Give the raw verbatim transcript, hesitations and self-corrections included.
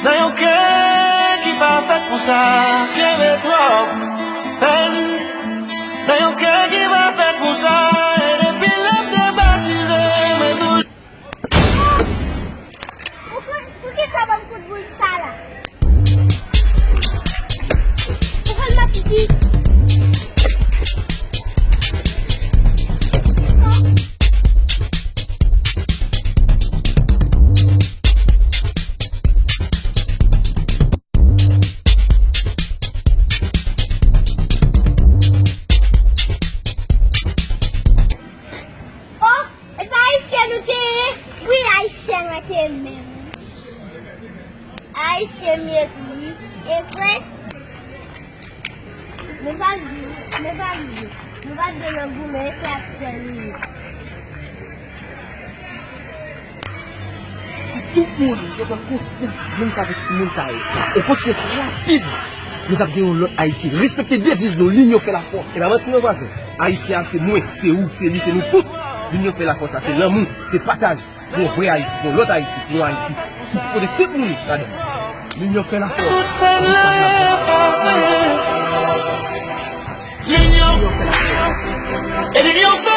Nan yon kè ki pa fèt pou sa, kenbe twòp, pèdi. Nan yon kè ki pa fèt pou sa, e depi lè m te batize, mwen toujou. Pou, pou, poukisa ban m kout boul sa la? Poukisa l ap di? Oh, e pa ayisyen nou te ye? Wi, ayisyen mwen te ye menm. Ayisyen m ye tou, wi. E vre? Nou pa di, nou pa di, nou pa di nan goumen, e frè ak sè nou ye. Si tout moun yo pran konsyans, menm jan avèk timoun sa yo, yon konsyans rapid, nou t ap gen yon lòt Ayiti. Respekte deviz nou, Linyon fè lafòs. E pa manti non, vwazen. Ayiti a, se mwen, se ou, se li, se nou tout. Linyon fè lafòs la, se lanmou, se pataj. Pou yon vrè Ayiti, pou yon lòt Ayiti, pou yon Ayiti kote tout moun ladan. Linyon fè lafòs. Linyon. Linyon fè lafòs. E linyon fè